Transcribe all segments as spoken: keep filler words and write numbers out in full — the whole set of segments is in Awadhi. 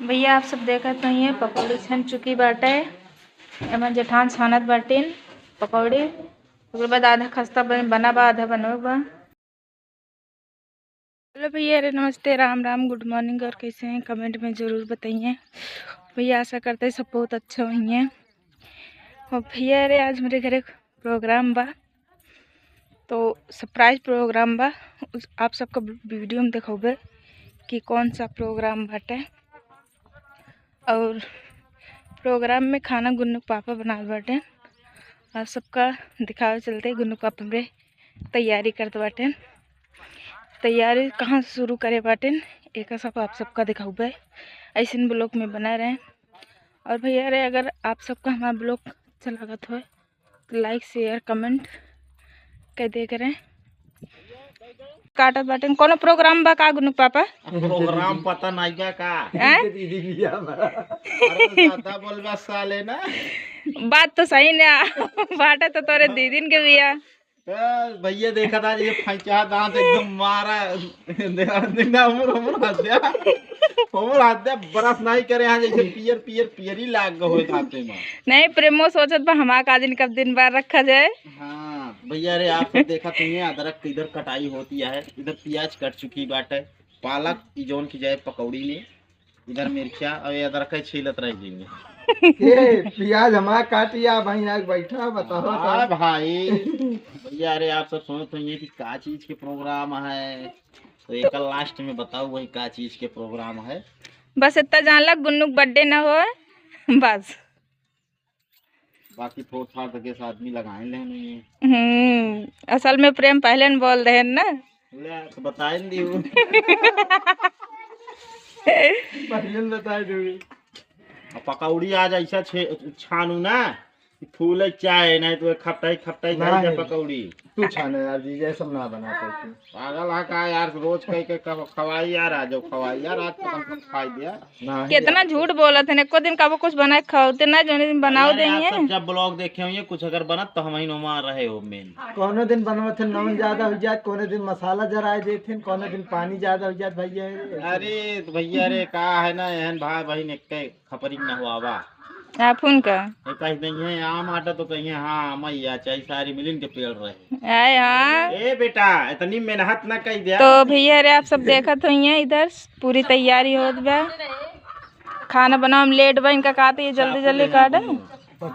भैया, आप सब देखत होइए, पकौड़ी छन चुकी बाटे। एमन जेठान छानत बाटिन पकौड़ी। ओकरे बाद आधा खस्ता बन-, बना बा, आधा बनवे बा। हेलो भैया रे, नमस्ते, राम राम, गुड मॉर्निंग। और कैसे हैं, कमेंट में ज़रूर बताइए। भैया, आशा करते हैं सब बहुत अच्छे होइए। और भैया रे, आज हमरे घरे प्रोग्राम बा, तो सरप्राइज प्रोग्राम बा। उस, आप सबका वीडियो में देखौबे कि कौन सा प्रोग्राम बाटे। और प्रोग्राम में खाना गुन्नू के पापा बनावत बाटे। आप सबका दिखावे चलते गुन्नू के पापा हमरे तैयारी करत बाटे। तैयारी कहाँ से शुरू करे बाटे, एक सब आप सबका दिखाउबे। ऐसन ब्लॉग में बना रहे। और भैया रे, अगर आप सबका हमारा ब्लॉग अच्छा लागत होए तो लाइक, शेयर, कमेंट कर दे करें। काटत बाटे, कोनो प्रोग्राम बा का गुन्नू के पापा? प्रोग्राम पता नहीं बा का? हैं? दीदी बिया बा। अरे ज्यादा बोलबा साले ना। बात तो सही ना बाटे, तो तोरे दीदिन के बिया। ए, भैया देखा था ये फैंचा दांत एकदम मारा। देखा, देखा, हमर, हमर हत्या, हमर हत्या ब्रश नहीं करे हैं, जैसे पियर, पियर, पियरी लाग गए होए दांते में। नहीं, प्रेमो सोचत बा हमार का दिन कब दिन बार रखा जाए। हाँ भैया रे, आप सब देखा तुमने अदरक के इधर कटाई होती है, इधर प्याज कट चुकी बाटे, पालक ई जौन की जाए पकौड़ी में, इधर मिर्चा और ये अदरक छीलत रह जाएंगे। ए, प्याज हमार काटिया भाई, आके बैठा, बताओ तो। हाँ भाई। भैया रे, आप सब सोचत होइए कि का चीज के प्रोग्राम है, तो एक लास्ट में बताओ वही का चीज के प्रोग्राम है। बस इतना जान ला, गुन्नू के बर्थडे न होए, बस। बाकी थोड़ थाड़ तो गैस आदमी लगाए ले नहीं है। हम्म, असल में प्रेम पहले न बोल रहे हैं ना। ले, तो बताए न दियो। पहले न बताए दो। अब पकौड़ी आज ऐसा छे-, छानू ना, फूले चाहे, नहीं तो खपटाई, खपटाई खाई जा नहीं। पकौड़ी। तू छाने यार, जीजा सब ना बना पाती। पागल है का यार, रोज कह के कब खवाई यार, आ जाओ खवाई यार, आज तो कम से कम खाई दिया। नहीं कितना यार। झूठ बोलत है, एको दिन कबो कुछ बनाए खाओ, ते ना जोने दिन बनाओ अरे यार, देंगे। सब जब ब्लॉग देखे हुए, कुछ अगर बनत तो हम ही नुमा रहे हो मेन। कोनो दिन बनवत है, नमक ज्यादा हो जात, कोनो दिन मसाला जराए देत हैं, कोनो दिन पानी ज्यादा हो जात भैया। अरे तो भैया रे, का है ना, एहन भाई बहिन एक खपरी न हुआ बा। आपन का? ये कह देंगे, "आम आटा तो कहिए, हाँ, आम ही आ, चाहे सारी मिलिन के पेड़ रहे।" आए हाँ। ए बेटा, इतनी मेहनत न कह दिया। तो भैया रे, आप सब देखत होइए, इधर पूरी तैयारी होत बा। खाना बनावे में लेट बा, इनका कहते ये जल्दी जल्दी काट।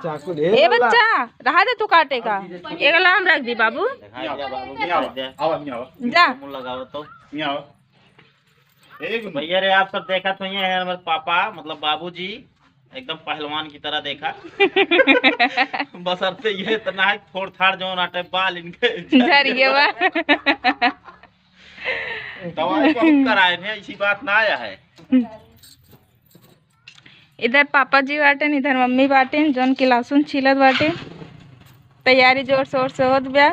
चाकू ले ए वाला। बच्चा, रहा दे तू काटे का। एक लाम रख दी बाबू। हाँ, जा बाबू, यहाँ आओ, आओ, यहाँ आओ। जा। मुंह लगाओ तो। यहाँ आओ। ए गुन्नू। भैया रे, आप सब देखत होइए, हैं हमारे पापा, मतलब बाबूजी, एकदम पहलवान की तरह देखा। बस अब तो ये इतना है, फोड़ थाड़ जौन आटे बाल इनके झरिए बा। दवाई बहुत कराए हैं, ऐसी बात ना आया है। इधर पापा जी बाटेन, इधर मम्मी बाटेन, जौन की लहसुन छीलत बाटे। तैयारी जोर शोर से होत बा।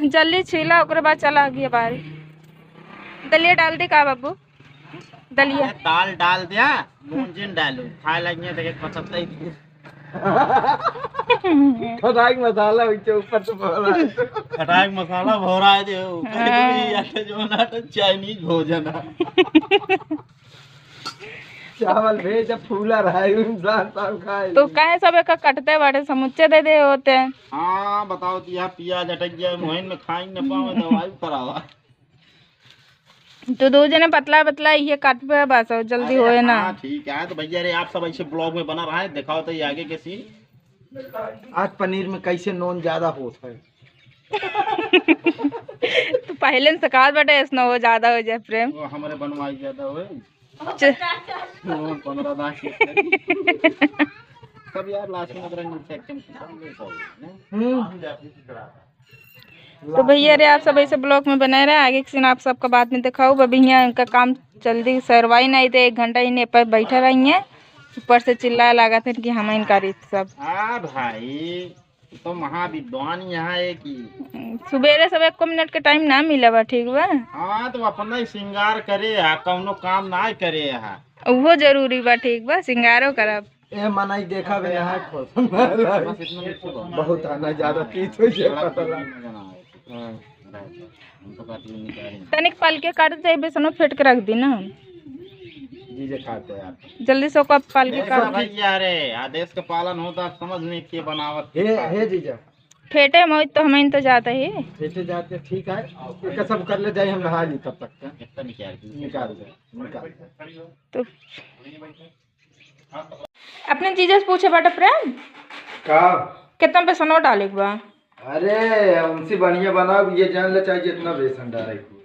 जल्दी छीला, ओकरे बाद चला आगे बारी। दलिया डाल दे का बाबू? दलिया। अरे दाल डाल दिया, नून जिन डालू, खाए लगिए देखे पसंद नहीं। खटाई मसाला उनके ऊपर से भरा है। खटाई मसाला भरा है जो, हाँ। ये आटे जो ना तो चाइनीज भोजन है। चावल भेज, जब फूला रहा है, इंसान सब खाए। तो काहे सब एक कटते बाटे, समुच्चे दे दे होते। हाँ, बताओ तो यहाँ प्याज अटक गया, मोहन में खाई न पावे, दवाई करावा। तो दो जने पतला पतला ये काटबे बस, और जल्दी अरे होए ना। हाँ, ठीक है। तो भैया रे, आप सब ऐसे ब्लॉग में बना रहा है, दिखाओ तो ये आगे के सीन। आज पनीर में कैसे नून ज्यादा होत है? तो पहले से कहा बाटे, ऐसना हो ज्यादा हो जाए प्रेम। वो हमारे बनवाई ज्यादा होए। च- नून पन्द्रह दास के। सब यार लास्ट में अगर मिर्चा एकदम खत्म नहीं हो, हम्म। तो भैया रे, आप सब ऐसे ब्लॉग में बने रहे, आगे के सीन आप सबका बाद में दिखाऊब। अभी यहाँ इनका काम जल्दी सरवाई नहीं थे, एक घंटा इन्हें पर बैठा रही हैं, ऊपर से चिल्लाए लागत हैं कि हम इनका रीत सब। हाँ भाई, तो महाविद्वान यहाँ है कि सुबेरे सब एको मिनट के टाइम ना मिला बा, ठीक बा? हाँ, तो अपना ही श्रृंगार करे है, कौनो काम ना करे है। उहो जरूरी बा, ठीक बा, श्रृंगारो करब। ए, मनाई देखा भी ना है, खोल। बस इतना मिर्ची बहुत। बहुत आना ज्यादा तीत हो जाए, पता लग। हाँ। तनिक पाल के काट दे, बेसन में फेंट के रख दी ना। जीजा खाते हैं आप। जल्दी से ओका पाल के काट। भैया रे, आदेश का पालन होता, समझ नहीं के बनावत हे, हे जीजा। फेंटे मोहित तो हमें तो जाते ही। फेंटे जाते, ठीक है। एका सब कर ले जाए, हम नहा ली तब तक का। निकाल दे, निकाल दे। तो अपने जीजा से पूछे बाटे प्रेम। का? कितना बेसनवा डाले के बा? अरे, उनसे बढ़िया बनाओ, ये जान ले चाहे जितना बेसन डाले के।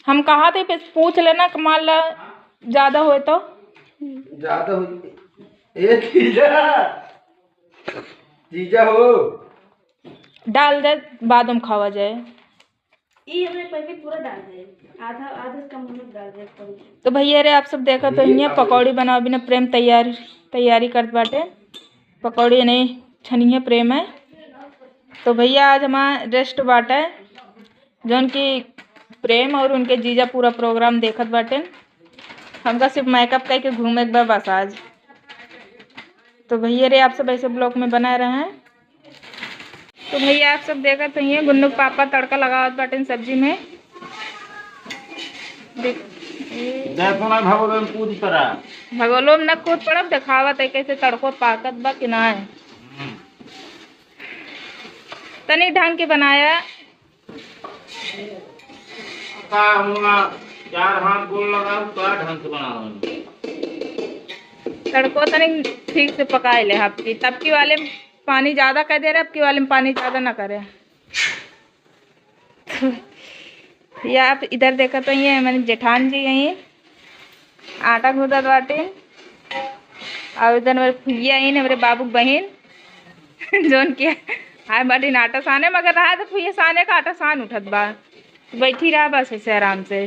हम कहा थे, फिर पूछ लेना, मान ला ज्यादा होए तो। ज्यादा हो, ए जीजा, जीजा हो। डाल दे, बाद में खावा जाए। ई हमरे पैकेट पूरा डाल दे, आधा, आधा से कम हम लोग डाल दे। तो भैया रे, आप सब देखा तो ये हियाँ पकौड़ी बनावे बिना प्रेम तैयार, तैयारी करत बाटे। पकौड़ी नहीं छनिए प्रेम है। तो भैया, आज हमारा रेस्ट बाटे, जौन कि प्रेम और उनके जीजा पूरा प्रोग्राम देखत बाटे। हमका सिर्फ मेकअप करके घूमे के बा बस आज। तो भैया रे, आप सब ऐसे ब्लॉग में बनाए रहें। तो भैया, आप सब देखत हइये, गुन्नू के पापा तड़का लगावत बाटेन सब्जी में। देख, ए देखो ना, भगोलो में कूद पड़ा। भगोलो में ना कूद पड़ब, देखावत है कैसे तड़को पाकत बा कि ना है। हम्म। तनी ढंग के बनाया। का हुआ, चार हाथ गोड़ लगाओ, का ढंग से बनाओ। तड़को तनी ठीक से पकाए ले, आपकी तबकी वाले में पानी ज्यादा कर दे रहे, आपकी वाले में पानी ज्यादा ना करे। या आप इधर देखत हइये, मैंने जेठान जी यहीं आटा गूंदत बाटिन। और इधर मेरे फुइया आइन, हमरे बाबू के बहिन, जौन के आए बाटिन आटा साने, मगर रहा तो फुइया साने का आटा सान उठत बा। बैठी रहा बस ऐसे आराम से।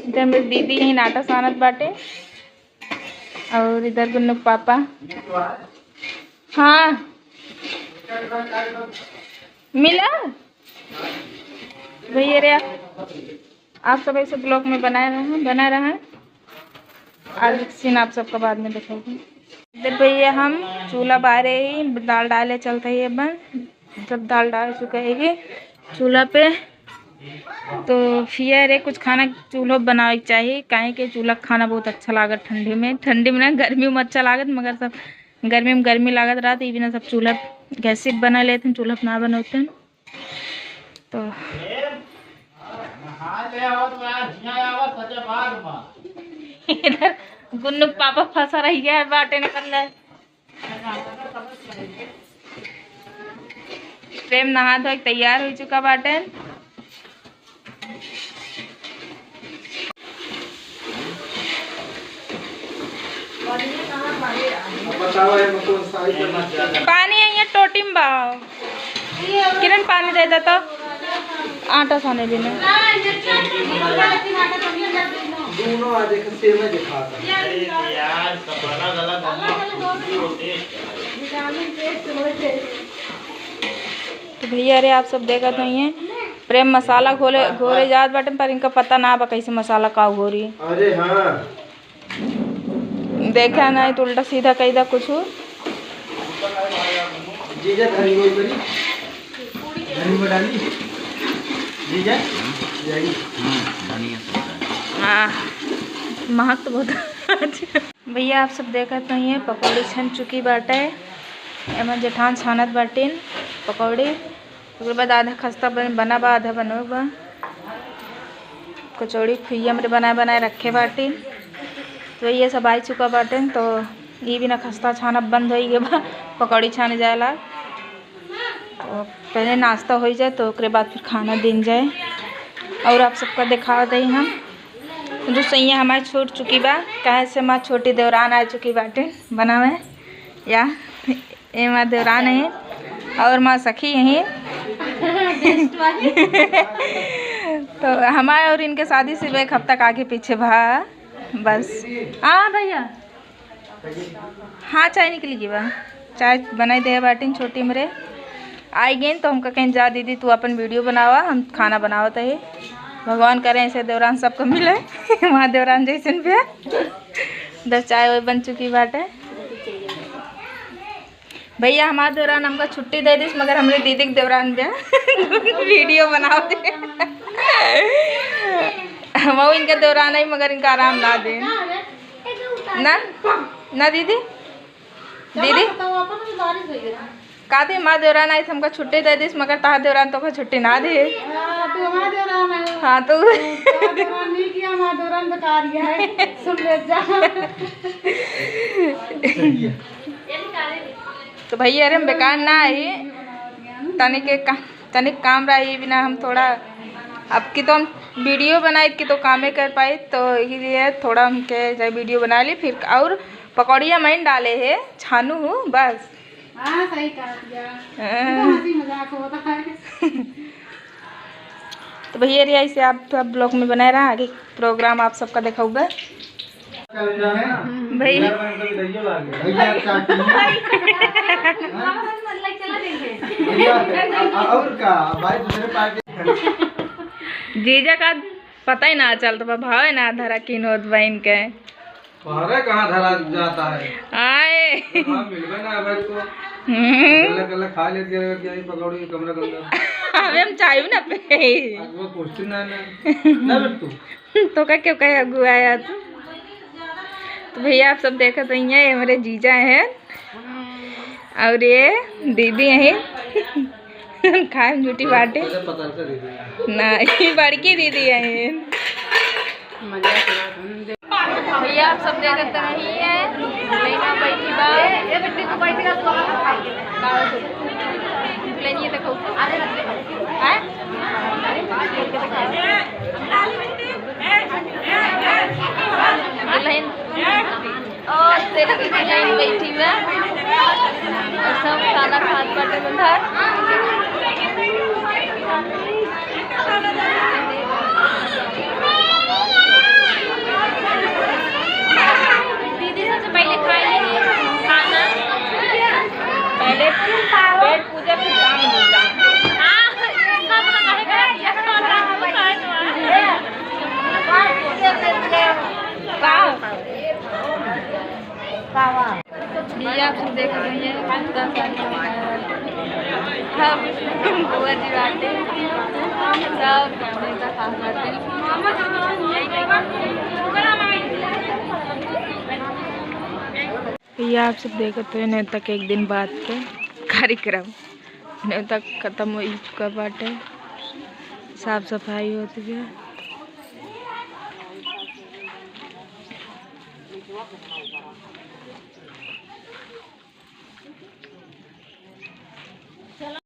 इधर मेरे दीदी यहीं आटा सानत बाटे। और इधर गुन्नू के पापा। हाँ। मिला? भैया रे, आप सब ऐसे ब्लॉग में बनाए रहें, बना रहें। आगे के सीन आप सबका बाद में दिखाएंगे। इधर भैया हम चूल्हा बारे ही दाल डाले चलते ही अपन। सब दाल डाल चुके हैं चूल्हा पे। तो फिर रे कुछ खाना चूल्हो बनावे के चाही, काहे कि चूल्हा के खाना बहुत अच्छा लागत ठंडी में। ठंडी में ना, गर्मी में अच्छा लागत, मगर सब गर्मी में गर्मी लागत रहत, ई बिना सब चूल्हा गैस से बना लेते हैं, चूल्हा पे ना बनौते हैं। तो इधर गुन्नू के पापा फंसा रही है, बाटे निकल रहे। प्रेम नहा धो के तैयार हो चुका बाटे। अब बताओ, एमे कौन सा item है? पानी है ये टोटी में बा। किरण, पानी दे दे तो। आटा साने बिना। दोनों आज एक सेम है दिखाता। अरे यार, सब अलग अलग होना। तो भैया रे, आप सब देखत होइए, प्रेम मसाला घोले, घोरे जात बाटे, पर इनका पता ना बा कैसे मसाला का घोरी। अरे हाँ। देखा नहीं तो उल्टा सीधा कही दा कुछ। जीजा धनिया करी, धनिया डाली। जीजा, यही। हम्म, धनिया से होता है। हाँ, महक तो बहुत अच्छा। भैया, आप सब देखत होइए, पकौड़ी छन चुकी बाटे। एमा जेठान छानत बाटिन पकौड़ी। ओकरे बाद आधा खस्ता बन-, बना बा, आधा बनवे बा। कचौड़ी फुइया हमरे बनाए, बनाए रखे बाटिन। तो ये सब आ चुका बाटिन, तो ई बिना खस्ता छानब बंद होई गए बा, पकौड़ी छाने जाएला। तो पहले नाश्ता हो जाए, तो ओकरे बाद फिर खाना दिन जाए। और आप सबका दिखावा दई हम। जो सैया हमार छूट चुकी बा, काहे से हमार छोटी देवरान आ चुकी बाटे बनावे। या, ए हमार देवरान है और हमार सखी यही। तो हमार और इनके शादी से एक हफ्ता का आगे पीछे भा बस। हाँ भैया, हाँ, चाय निकली गई बा, चाय बनाई दे बाटिन छोटी हमरे। आई गेन तो हमका कहीं जा दीदी, तू अपन वीडियो बनावा, हम खाना बनावत है। भगवान करे ऐसे देवरान सबको मिले। वहाँ देवरान जैसन भी है। दस चाय वही बन चुकी बाटे। भइया, हमार देवरान हमका छुट्टी दे दिस, मगर हमरे दीदी के देवरान बे वीडियो बनावत है। हम इनका देवरान है, मगर इनका आराम ना दे। ना, ना दीदी, दीदी। का दे, हमार देवरान आई, हमका छुट्टी दे दिस, मगर तहार देवरान तोका छुट्टी ना दे। हाँ, तू हमार देवरान है। हाँ, तू। तहार देवरान नहीं किया, हमार देवरान बेकार है। सुन ले जा। तो भइया, अरे हम बेकार ना आई, तनिक का, तनिक काम रही बिना हम थोड़ा, अब की तो हम वीडियो बनाई कि तो कामे कर पाई, तो इसीलिए थोड़ा हमके जब वीडियो बना ली फिर। और पकौड़िया मैं डाले है, छानू हूँ बस। हाँ, सही कहा भइया। हाँ। ये तो हंसी मजाक होता है। तो भइया रे, ऐसे आप थोड़ा ब्लॉग में बनाए रहा, आगे प्रोग्राम आप सबका देखाऊंगा। भइया। भइया चाटी। भइया, और का भाई, दूसरे पार्टी। जीजा का पता ही ना चलत बा, भाव ही ना धरा किन होत बा इनके। पहरे कहाँ धरा जाता है? आए। हाँ, मिलबे ना भाई को। हम्म। गला गला खा लेत गए कि यही पकौड़ी कमरा गंदा। अबे हम चाय भी ना पे। आज वो question ना, ना। ना बेटू। तो का क्यों कहे अगुआ आया तू? तो भइया, आप सब देखत होइहैं, ये हमरे जीजा हैं और ये दीदी हैं। खाए में जुटी बाटे। पता, पता कर दीदी। ना, ये बड़की दीदी हैं। भइया, आप सब देखत रही है, लइका बैठी बा। दुल्हनिया देखो। हैं? दुल्हन और तेरे की दुल्हन बैठी बा। और सब खाना खात बाटे उधर। दीदी सबसे पहले खाई खाना। पहले पेट पूजा, फिर काम धंधा। हाँ, सब लोग कहे करा दिया, कौन रात को खाए तो आए। का? ये आप सब देख रहे हैं, कुत्ता सब, सब बुआ जी बाटे, सब हमेशा साथ बाटे। ये आप सब देखत हैं नेवता के एक दिन बाद के कार्यक्रम। नेवता खत्म हो चुका बाटे, साफ सफाई हो चुकी है।